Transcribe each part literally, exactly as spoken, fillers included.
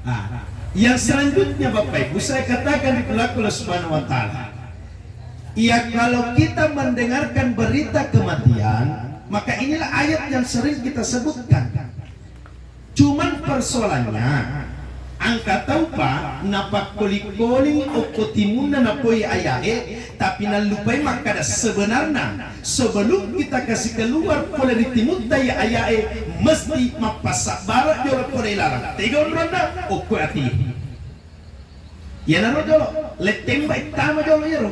Ah, yang selanjutnya, Bapak Ibu, saya katakan di belakang Allah Subhanahu wa Ta'ala. Ya, kalau kita mendengarkan berita kematian, maka inilah ayat yang sering kita sebutkan. Cuman persoalannya, engka taupa napakkoli-koli okko timunna napoi ayae, tapi nallupai makkada sebenarna sebelum kita kasih keluar pole ri timutta iya ayae, mesti mappasabbara jolo pole ilarang. Tega onronna? Okko ati. Iyanaro jolo, lettembai tama jolo iyaro.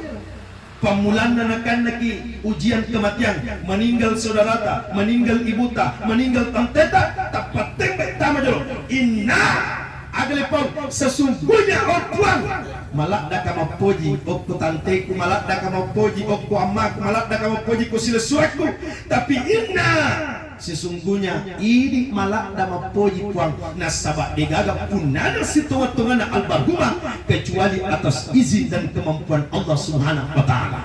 Pammulanna nakannaki ujian kematian, meninggal saudarata, meninggal ibuta, meninggal tanteta, tappa tembai tama jolo. Inna, aga le pau, sesungguhnya, oh Tuhan, maladdaka mappoji okko tanteku, maladdaka mappoji okko ammaku, maladdaka mappoji ko silessurekku. Tapi inna, sesungguhnya idi maladda mappoji Puang, nasaba degaga punnana sitonga-tongana almarhumah kecuali atas izin dan kemampuan Allah Subhanahu wa Ta'ala.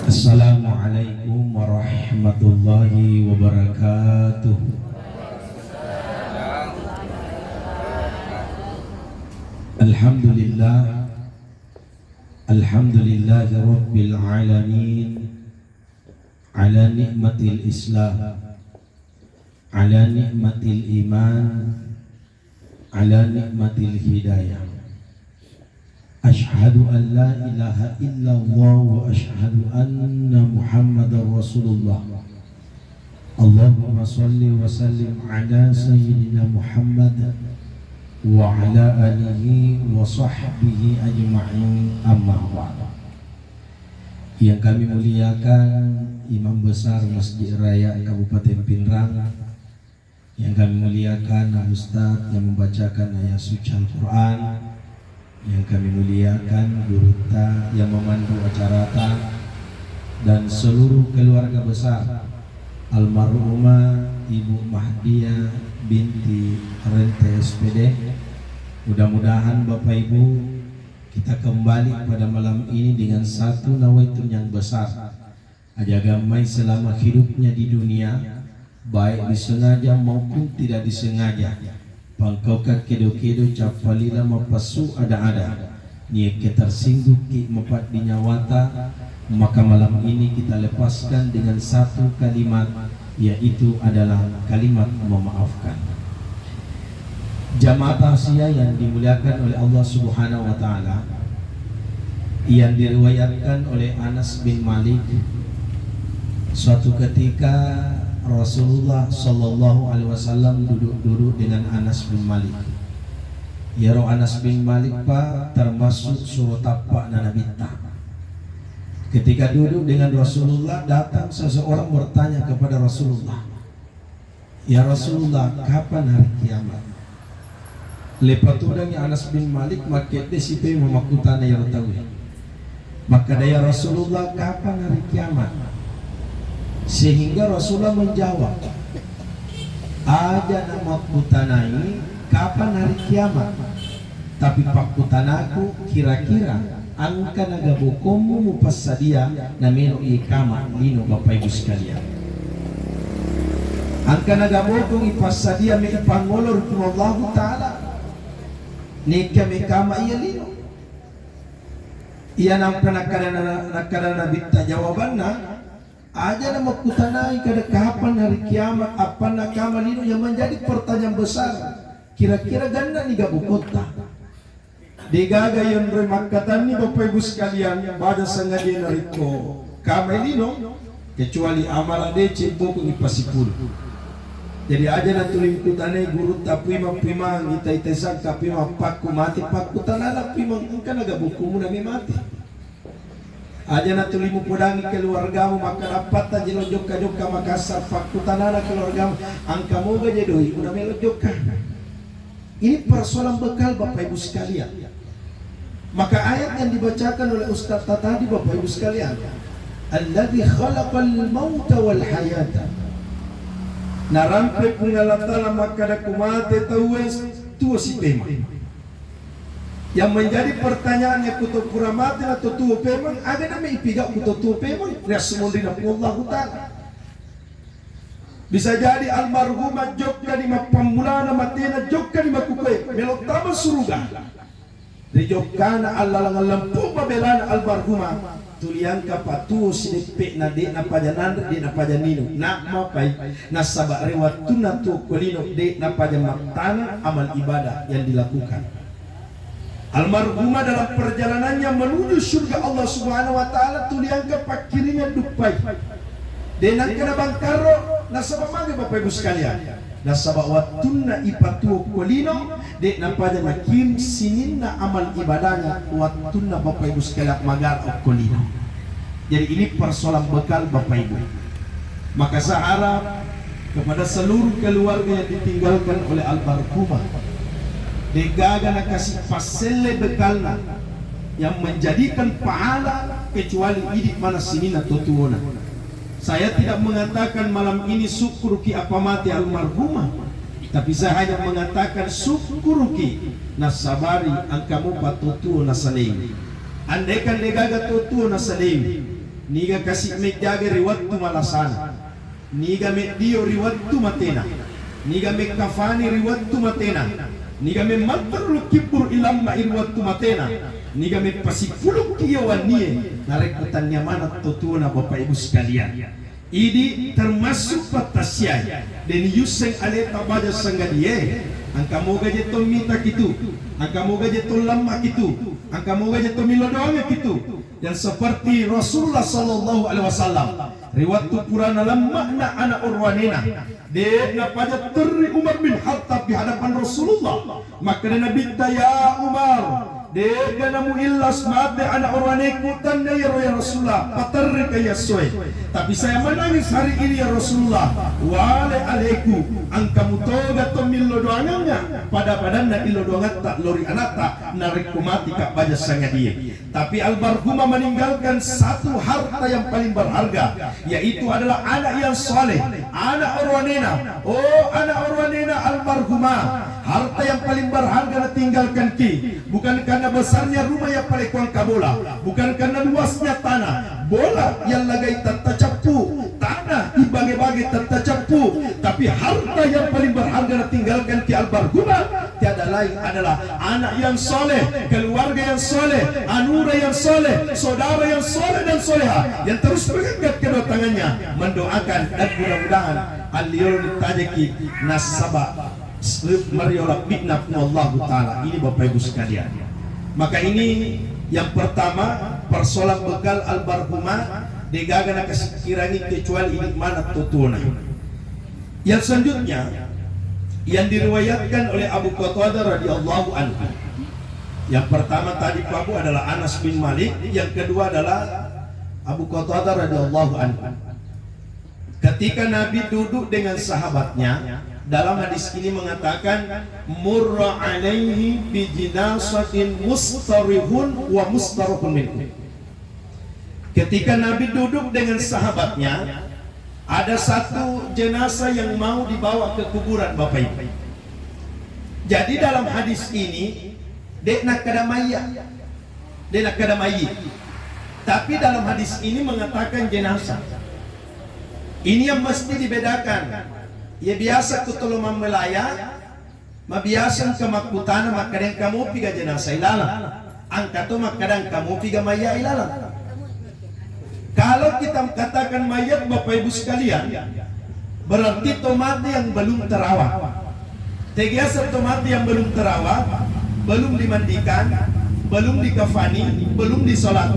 Assalamualaikum warahmatullahi wabarakatuh. Alhamdulillah. Alhamdulillahi rabbil alamin. Ala ni'matil Islam. Ala ni'matil iman. Ala ni'matil hidayah. Asyhadu an la ilaha illallah wa asyhadu anna Muhammadar Rasulullah. Allahumma salli wa sallim ala Sayyidina Muhammad wa ala alihi wa sahbihi ajma'in, amma ba'du. Yang kami muliakan Imam Besar Masjid Raya Kabupaten Pinrang, yang kami muliakan Al Ustadz yang membacakan ayat suci Al-Quran, yang kami muliakan gurutta yang memandu acarata, dan seluruh keluarga besar almarhumah Ibu Mahdiah binti Rente S P D. Mudah-mudahan Bapak Ibu, kita kembali pada malam ini dengan satu nawaitu yang besar. Ajaga mai selama hidupnya di dunia, baik disengaja maupun tidak disengaja, pangkauka kedo-kedo, cappa lila, mapassu ada-ada, niekke tersinggukki mapaddi nyawata, maka malam ini kita lepaskan dengan satu kalimat, yaitu adalah kalimat memaafkan. Jamaah takziah yang dimuliakan oleh Allah Subhanahu wa Ta'ala, yang diriwayatkan oleh Anas bin Malik, suatu ketika Rasulullah Shallallahu Alaihi Wasallam duduk-duduk dengan Anas bin Malik. Yaro Anas bin Malik, Pak, termasuk suro tappa'na Nabitta. Ketika duduk dengan Rasulullah, datang seseorang bertanya kepada Rasulullah, "Ya Rasulullah, kapan hari kiamat?" Lepatudangi Anas bin Malik, makkedde sipe mamakkutana iyaro tauwe. Makkeda, "Ya Rasulullah, kapan hari kiamat?" Sehingga Rasulullah menjawab, "Aja namakkutanai kapan hari kiamat, tapi pakkutanaku, kira-kira engka naga bokommu mupassadia namelo iye kama lino, Bapak Ibu sekalian? Engka naga bokong ipassadia me ipangolo ri Puang Allahu Ta'ala? Nekka me kama iye lino?" Iya nampa nakkada, nakkada Nabitta jawabanna, "Aja namakkutanai kada kapan hari kiamat, appanna kama lino." Yang menjadi pertanyaan besar, kira-kira gannani ga bokotta? Degaga yonroi makkatanni, Bapak Ibu sekalian, pada sengaja narekko kamai lino, kecuali amala deceng bokong ipasipulu. Jadi aja natuli kutanai gurutta, puimang-puimang, ita-ita sangka puimang, pakku mate, pakkutanana puimang, engka naga bokommu name mate. Aja natuli mupodangi keluargamu, makkadappatta jelo jokka-jokka Makassar, pakkutanana keluargamu, engka moga je doi'mu namelo jokka. Ini persoalan bekal, Bapak Ibu sekalian. Maka ayat yang dibacakan oleh Ustaz tadi, Bapak Ibu sekalian, "Alladzi khalaqal mauta wal hayata." Narampe Puang Allah Ta'ala makkada, ku mate tauwe, tuo sipema. Yang menjadi pertanyaan, yakko to pura mate na to tuo pemeng, aga na me ipigau ko to tuo pemeng? Riassu monri na Puang Allahu Ta'ala. Bisa jadi almarhumah jokka di mappammulana matena, jokka di makkukue, melo tama suruga. Ri jokkana allalang lempu mabelana almarhumah, tuli engka patuo sideppe'na, de' napaja nanre, de' napaja nino. Na mapai, nasaba ri wettunna tuo ko lino, de' napaja mattaneng amal ibadah yang dilakukan. Almarhumah dalam perjalanannya menuju surga Allah Subhanahu wa Ta'ala tuli engka pakkiringan duppai. De' nengka nabangkarro, nasaba magi Bapak Ibu sekalian. Nasaba wettunna ipatuo ko lino, de' napaja nakiring sininna amal ibadahnya wettunna Bapak Ibu sekalian magala okko lino. Jadi ini persoalan bekal Bapak Ibu. Maka saya harap kepada seluruh keluarga yang ditinggalkan oleh almarhumah, de'gaga nakasi passelle bekalna yang menjadikan pahala kecuali idi mana sininna to tuona. Saya tidak mengatakan malam ini sukkuruki apa mate almarhumah, tapi saya hanya mengatakan sukkuruki nasabari engka mopa to tuo nasalaiwi. Andaikan de'gaga to tuo nasalaiwi, niga kasi mejjaga ri wettu malasana, niga meddio ri wettu matena, niga mekkafani ri wettu matena, niga memmatteru kibburu ilamma ri wettu matena, niga meppasippulukki iya wannie, narekko tannia maneng to tuona Bapak Ibu sekalian. Idi termasuk pattassiai, de' niyusseng aleta baja sanggadie, engka moga je to mita kitu, engka moga je to lamma kitu, engka moga je to millo doangeng kitu. Dan seperti Rasulullah sallallahu alaihi wasallam, ri wettu purana lemma'na ana' oroanena, de' napaja terri Umar bin Khattab di hadapan Rasulullah. Makkeda Nabitta, "Ya Umar, de'ga namuillas mate ana' oroaneku, tannia iyaro ya Rasulullah, paterrika iya essoe. Tapi saya menangis hari ini ya Rasulullah, wale aleku, engka mutoga to millo doangengnga, pada-padanna illo doangatta lao ri anatta, narekko matika baja sangadie." Tapi almarhumah meninggalkan satu harta yang paling berharga, yaitu adalah anak yang saleh, ana' oroanena. Oh, ana' oroanena almarhumah, harta yang paling berharga natinggalkanki. Bukan karena besarnya rumah yang palekko engka bola, bukan karena luasnya tanah, bola yang lagai tette cappu, tanah ibage-bage tette cappu, tapi harta yang paling berharga natinggalkanki almarhumah tiada lain adalah anak yang soleh, keluarga yang soleh, anura yang soleh, saudara yang soleh dan soleha yang terus mengangkat kedua tangannya mendoakan, dan mudah-mudahan allioloni tajaki nasaba mario labbi'na Puang Allahu Ta'ala. Ini Bapak Ibu sekalian. Maka ini yang pertama, persoalan bekal almarhumah de'gaga nakasikirangi kecuali idi mana to tuona. Yang selanjutnya yang diriwayatkan oleh Abu Qatadah radhiyallahu anhu. Yang pertama tadi Pak Bu adalah Anas bin Malik, yang kedua adalah Abu Qatadah radhiyallahu anhu. Ketika Nabi duduk dengan sahabatnya, dalam hadis ini mengatakan, "Murra alaihi bi jinasatin mustarihun wa mustarahun minhu." Ketika Nabi duduk dengan sahabatnya, ada satu jenazah yang mau dibawa ke kuburan, Bapak Ibu. Jadi dalam hadis ini, de' nakkeda mayya, de' nakkeda mayit. Tapi dalam hadis ini mengatakan jenazah. Ini yang mesti dibedakan. Ya biasa ku tolo mammelaya, mabiasa engka makkutana makkeda engka mopi ga jenazah ilalang. Engka to makkeda engka mopi ga mayya ilalang. Kalau kita katakan mayat, Bapak Ibu sekalian, berarti to mate yang belum terawat. Tegiasa to mate yang belum terawat, belum dimandikan, belum dikafani, belum disolat.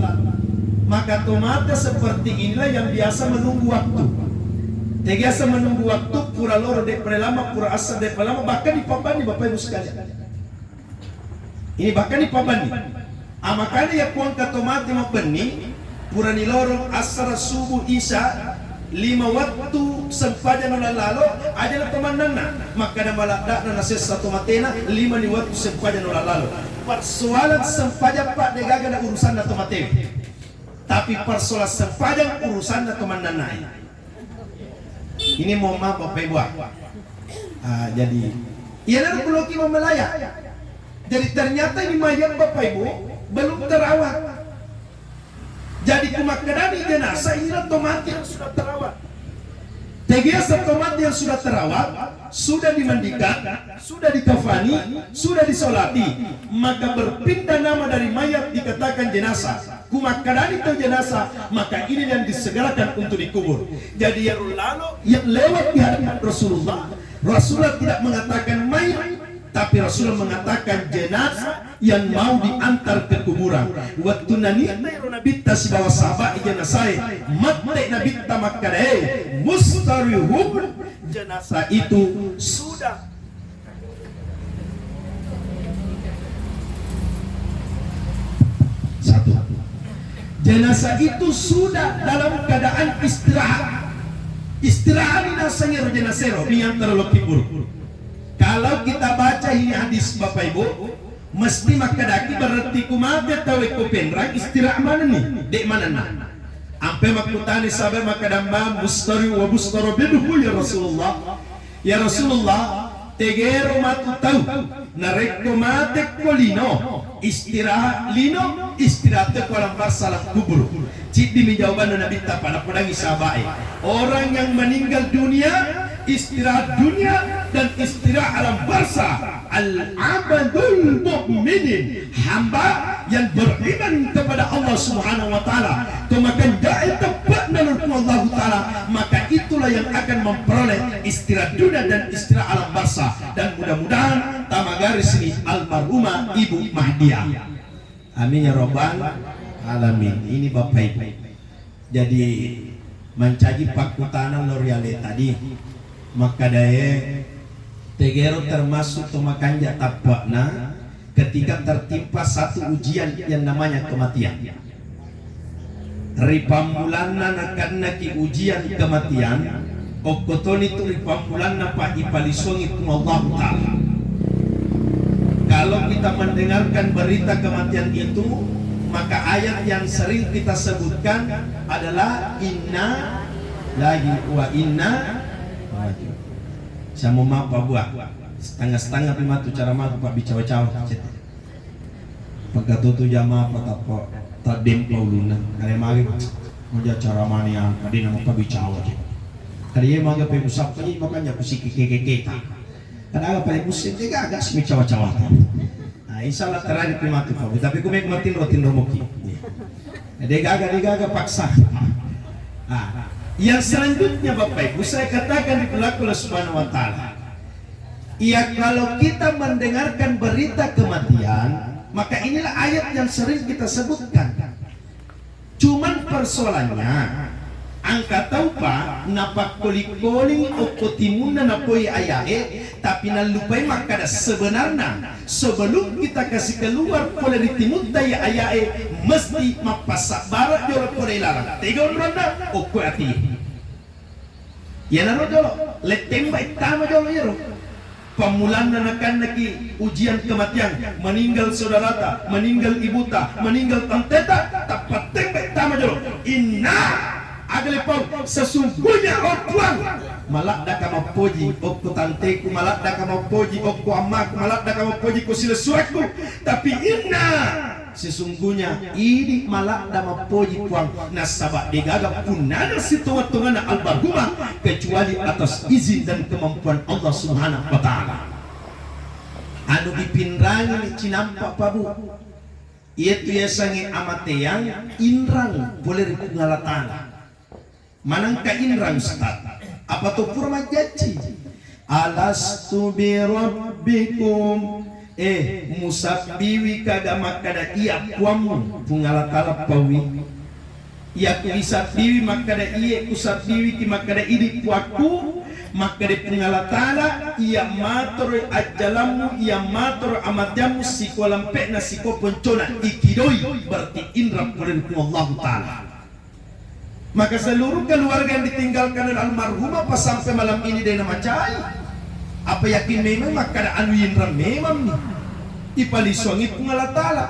Maka to mate seperti inilah yang biasa menunggu waktu. Tegiasa menunggu waktu, pura loro de' pale lama, pura asar de' pale lama, bahkan dipabbanni Bapak Ibu sekalian. Ini bahkan dipabbanni. Amakana yakko engka to mate mabbenni, purani lorong assara, subuh, isya, lima wettu sempajang nalalo, aja na to mannanna. Makkada maladda'na nasessa to matena, lima ni wettu sempajang nalalo. Persoalan sempajang, Pak, de'gaga na urusanna to mate. Tapi persoalan sempajang urusanna to mannanna. Ini mohon maaf Bapak Ibu. Ah, jadi, iya naro kuloki mammalaya. Jadi ternyata ini mayat Bapak Ibu belum terawat. Jadi ku makkedani jenazah inilah to mate yang sudah terawat. Tegiasa to mate yang sudah terawat, sudah dimandikan, sudah dikafani, sudah disolati, maka berpindah nama dari mayat dikatakan jenazah. Ku makkedani to jenazah, maka ini yang disegerakan untuk dikubur. Jadi yang lalu yang lewat di hadapan Rasulullah, Rasulullah tidak mengatakan mayat, tapi Rasulullah mengatakan jenazah yang mau diantar ke kuburan. Waktu nanita ero Nabitta sibawa sahabat jenazah, mate Nabitta makkadae, mustarihun, jenazah itu sudah satu. Jenazah itu sudah dalam keadaan istirahat. Istirahat ini nasanya jenazah ero, niantara lokki kubur. Kalau kita baca ini hadis Bapak Ibu, mesti makkedaki berarti ku mate tau ko penrang istirahat mana nih? Dek mana nah? Ampe makkutani sahabat makkadamba mustari wa mustara bidhu ya Rasulullah. Ya Rasulullah, tegero matu tau narekko mate ko lino, istirahat lino, istirahat ko alam barsa alam kubur. Ciddimi jawabanna Nabitta pada podangi sahabae. Orang yang meninggal dunia, istirahat dunia dan istirahat alam barsa. Al-abdul mu'minin, hamba yang beriman kepada Allah Subhanahu wa taala, to makanja'e teppe'na ri Puang Allahu taala, maka itulah yang akan memperoleh istirahat dunia dan istirahat alam barsa. Dan mudah-mudahan tamagarisni almarhumah Ibu Mahdiah. Amin ya rabbal alamin. Ini Bapak Ibu. Jadi mancaji pakkutana lo ri ale tadi. Makkadae tegero termasuk to makanja tappa'na ketika tertimpa satu ujian yang namanya kematian. Ri pammulanna nakennaki ujian kematian, okko toni tu ri pammulanna pa ipalisuangi Puang Allahu Ta'ala. Kalau kita mendengarkan berita kematian itu, maka ayat yang sering kita sebutkan adalah inna lillahi wa inna ilaihi raji'un. Sama mapa buah setengah-setengah pi matu cara matu pak bicawa-cawa. Pagkatutu jamaah patappa taddempa ulunna. Kare magi moja cara mani anu, kadi nama pabicawa je. Kadi ye maga pe musappa je, makanya kusiki keke keta. Kada aga pale musim de gaga simi cawa-cawa. Nah, insya Allah terakhir pi matu pak. Tapi ku mek matinro tinro moki. De gaga de gaga paksa. Nah, yang selanjutnya Bapak Ibu saya katakan di pelaku Allah Subhanahu wa Ta'ala. Ya kalau kita mendengarkan berita kematian, maka inilah ayat yang sering kita sebutkan. Cuman persoalannya, engka taupa napakkoli-koli okko timunna napoi ayae, tapi nallupai makkada sebenarna sebelum kita kasih keluar pole ri timutta ya ayae, mesti mappasabbara jolo pole ilalang. Tega onronna okko ati. Iyanaro jolo, lettembai tama jolo iyaro. Pammulanna nakannaki ujian kematian, meninggal saudarata, meninggal ibuta, meninggal tanteta, tappattembai tama jolo. Inna, aga le pau, sesungguhnya, oh Tuhan, maladdaka mappoji okko tanteku, maladdaka mappoji okko ammaku, maladdaka mappoji ko silessurekku. Tapi inna, sesungguhnya idi maladda mappoji Puang, nasaba degaga punnana sitonga-tongana almarhumah kecuali atas izin dan kemampuan Allah Subhanahu wa Ta'ala. Anu dipinrangi cinampa pabu, iyatu yasengnge amateang inrang pole ri Puang Allah Ta'ala. Manengka inrang, Ustaz. Apa to pura majjacci? Alastu bi rabbikum? Eh, musabbiwi kaga makkada iya puammu, Puang Allah Ta'ala pauwi? Iya ku isabbiwi makkada iye, kusabbiwiki makkada idi puakku, makkada Puang Allah Ta'ala, iya matoro ajjalammu, iya matoro amateammu, sikolampe'na, sikoponcona, ikidoi, berarti inrang pole ri Puang Allah Ta'ala. Maka seluruh keluarga yang ditinggalkan oleh almarhumah pas sampai malam ini de namacai. Apa yakin memang makkada anu inrang memang ni. Ipalisuangi Puang Allah Ta'ala.